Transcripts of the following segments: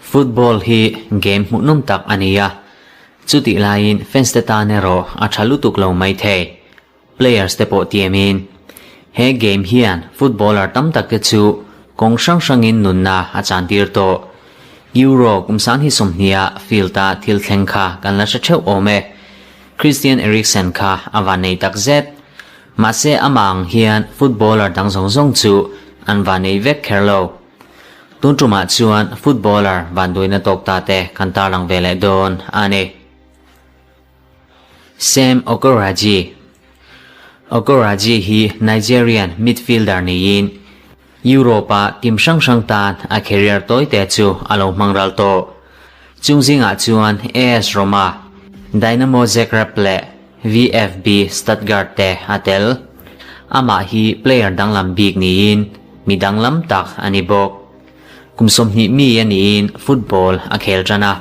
Football hi game hmuhnawm tak a ni a, chutih laiin fans te tan erawh a tha lutuk lo mai thei. Players te pawh tiamin he game hian footballer tam tak te chu kawng hrang hrangin nunna a chantir tawh. Euro kum sang hi sawmhniha field a thil thleng kha kan la hre theuh awm e. Christian Eriksen kha a vannei tak zet. Mahse amah ang hian footballer dang zawng zawng chu an vannei vek kher lo. Tun tumah chuan footballer vanduaina tawk ta te kan tarlang ve leh dawn a ni. Sam Okoraji Okoraji hi Nigerian midfielder niin Europe-a team hrang hrang tan a career tawi te chu a lo hmang ral tawh. Chung zingah chuan AS Roma, Dynamo Zagreb leh VfB Stuttgart te a tel. Amah hi player danglam bik niin mi danglam tak a ni bawk. Kum 20 mi a niin football a khel tan a.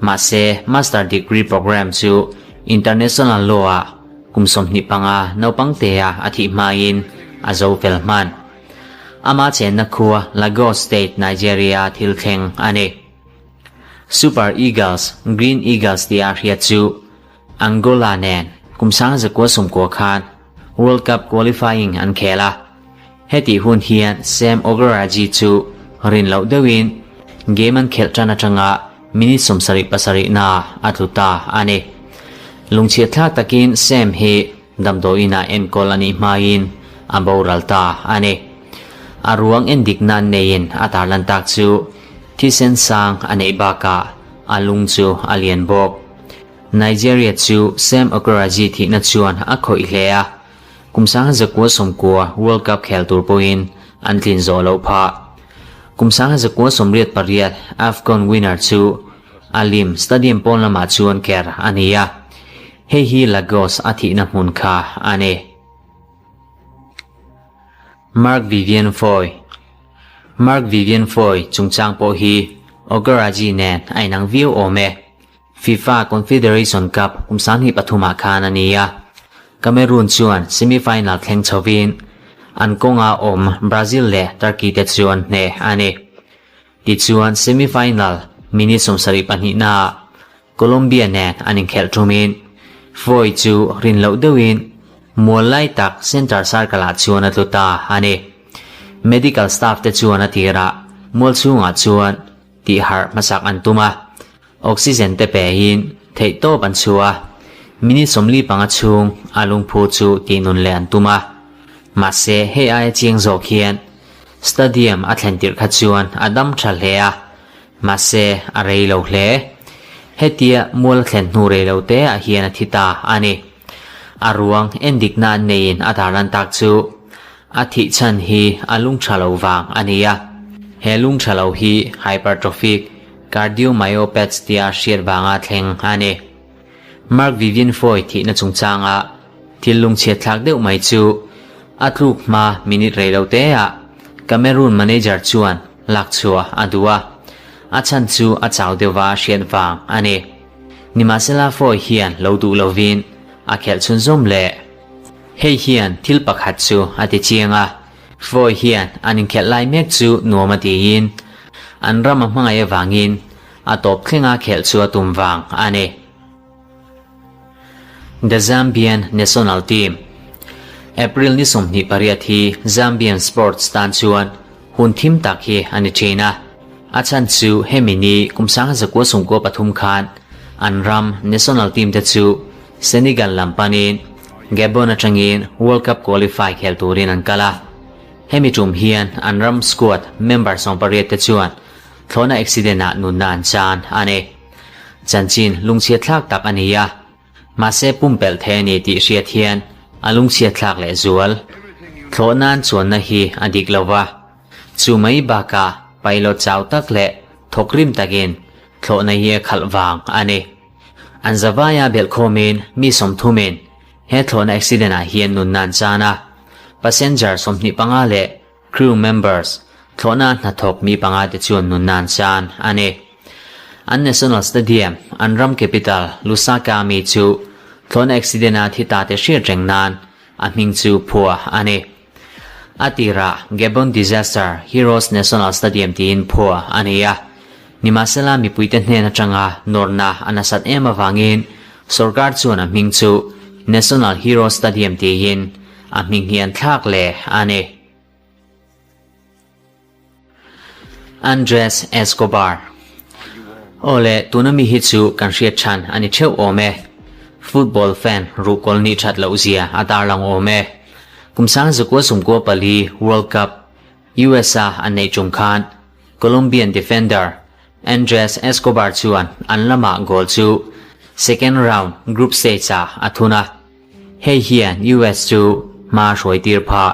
Mahse, Master Degree Programme chu International Law-ah kum 25 naupang tea a thih hmain a zo fel hman. Ama chenna khua Lagos State, Nigeria thil thleng a ni. Super Eagles, Green Eagles tia hriat chu Angola nen kum 1990 khan World Cup qualifying an khel a. Hetih hun hian Sam Ogoraji chu rin loh deuhin game an khelh tan atanga minute 77 na a tlu ta a ni. Lungchhiat thlak takin Sam hi damdawiin ah enkawl a nih hmain a boral ta a ni. A ruang endik nan neiin a tarlan tak chu thisen sang a neih bakah a lung chu a lian bawk. Nigeria chu Sam Ogoraji thihna chuan a khawih hle a. Kum 1990 World Cup khel tur pawhin an tlin zawh loh phah. Kum 1988 AFCON winner chu Alim Stadium pawn lamah chuan ker a ni a, hei hi Lagos a thihna hmun kha a ni. Marc Vivien Foe Marc Vivien Foe chungchang pawh hi Ogoraji nen a inang viau awm e. FIFA Confederation Cup kum 23 ah khan a ni a, Cameroon chuan semi-final thleng chhovin an kawnga awm Brazil leh Turkey te chu an hneh a ni. Tichuan semi-final minute 72 naah Colombia nen an inkhelh thumin Foy chu rin loh deuhin mual lai tak center circle ah chuan a tlu ta a ni. Medical staff te chuan a tirah mual chhungah chuan tihharh hmasak an tum a. Oxygen te pehin theih tawp an chhu a, minute 45 chhung a lungphu chu tihnun leh an tum a. Mahse, hei aia chiang zawk hian stadium a thlen tirh kha chuan a dam tha hle a, mahse a rei lo hle. Hetia mual a thlen hnu rei lo te ah hian a thi ta a ni. A ruang endikna an neiin a darlan tak chu a thih chhan hi a lung tha lo vang a ni a. He lung tha lo hi hypertrophic Cardiomyopathy tia hriat vanga thleng a ni. Marc Vivien Foe thihna chungchanga thil lungchhiat thlak deuh mai chu a tluk hma minute rei lo te ah Cameroon manager chuan lak chhuah a duh a, a chhan chu a chau deuhva hriat vang a ni. Nimahsela Foe hian lo duh lovin a khelh chhunzawm leh. Hei hian thil pakhat chu a ti chiang a, Foy hian an inkhelh lai mek chu nuam a tiin an ram a hmangaih avangin a tawp thlenga khelh chu a tum vang a ni. The Zambian National Team April ni 28 hi Zambian sports tan chuan hun thim tak hi a ni thin a. A chhan chu hemi ni kum 1993 khan an ram national team te chu Senegal lam panin Gabon atangin World Cup qualify khel turin an kal a. Hemi tum hian an ram squad member 18 te chuan thlawhna accident ah nunna an chan a ni. Chanchin lungchhiat thlak tak a ni a. Mahse pumpelh the ni tih hriat hian a lungchhiat thlak leh zual. Thlawhna an chuanna hi a dik lova. Chu mai bakah pilot chau tak leh thawk rim takin thlawhna hi a khalh vang a ni. An zavaia belh khawmin mi 30 in he thlawhna accident ah hian nunna an chan a. Passenger 25 leh crew members thlawhna hnathawk mi panga te chuan nunna an chan a ni. An National Stadium, an ram capital Lusaka mi chu thlawhna accident a thi ta te hriat reng nan a hming chu phua a ni. A tirah Gabon Disaster Heroes National Stadium tiin phuah a ni a. Nimahsela mipuite hnen atanga nawrna a nasat em avangin sorkar chuan a hming chu National Heroes Stadium tiin a hming hi an thlak leh a ni. Andres Escobar Aw le, tuna mi hi chu kan hriat chhan a ni theuh awm e. Football fan ruhkawl nih that loh zia a tarlang awm e. Kum sang zakua sumkua pali World Cup USA an neih tum khan Colombian defender Andres Escobar chuan an lamah goal chu second round group stage ah a thun a. Hei hian US chu hma hruai tir phah.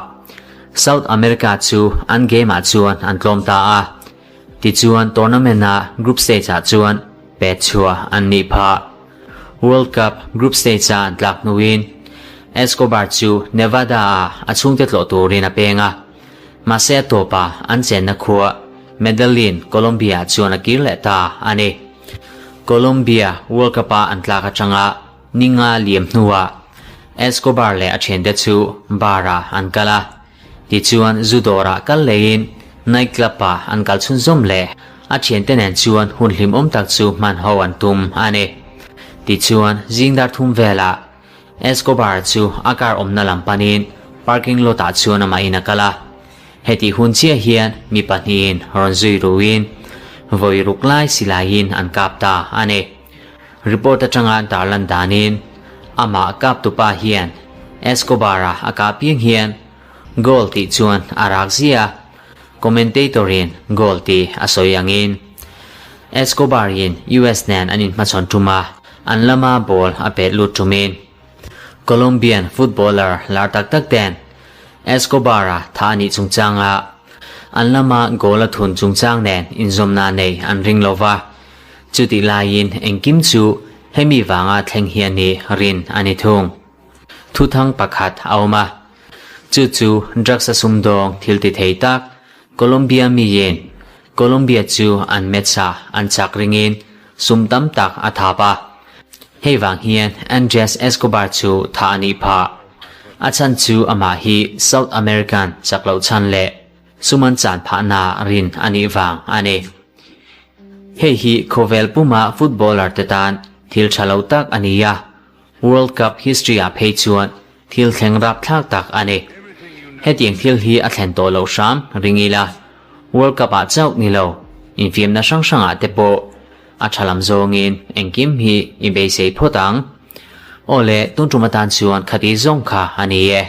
South America chu an game ah chuan an tlawm ta a. Tichuan tournament ah group stage ah chuan pet chhuah an nih phah. World Cup group stage a an tlak hnuin Escobar chu Nevada ah a chhungte tlawh turin a peng a. Mahse a tawpah an chenna khua Medellin, Colombia ah chuan a kir leh ta a ni. Colombia World Cup a an tlak atanga Ninga liam hnuah Escobar leh a thiante chu bar ah an kal a, tichuan zu dawrah kal leiin night club ah an kal chhunzawm leh a thiante nen chuan hun hlimawm tak chu hman ho an tum a ni. Tichuan zing dar thum velah Escobar chu a car awmna lam panin parking lot ah chuan amah in a kal a, hetih hun chiah hian mi pahnihin rawn zui ruin vawi ruk lai silaiin an kap ta a ni. Report atanga an tarlan danin amah kap tupa hian Escobar-a a kah piang hian goal tih chuan a rak zia a, commentator-in goal tih a sawi angin Escobar-in US nen an inhmachhawn tum a, an lama ball a pet lut tumin Colombian footballer lar tak tak ten Escobar-a tha a nih chungchanga an lama goal a thun chungchang nen inzawmna nei an ring lova. Chutih laiin engkim chu hemi vanga thleng hian hi rin a ni thung. Thuthang pakhat a awm a, chu chu drugs a sumdawng thil ti thei tak Colombia miin Colombia chu an match ah an chak ringin sum tam tak a thap a. Hei vang hian Andres Escobar chu thah a nih phah. A chhan chu amah hi South American chak loh chhan leh sum an chan phahna rin a nih vang a ni. Hei hi khawvel puma footballer te tan thil tha lo tak a ni a, World Cup history ah phei chuan thil thleng rapthlak tak a ni. Hetiang thil hi a thlen tawh loh hram ring ila, World Cup ah chauh ni lo, infiamna hrang hrang ah te pawh a tha lam zawngin engkim hi i beisei phawt ang. Aw le, tun tum atan chuan khati zawng kha a ni e.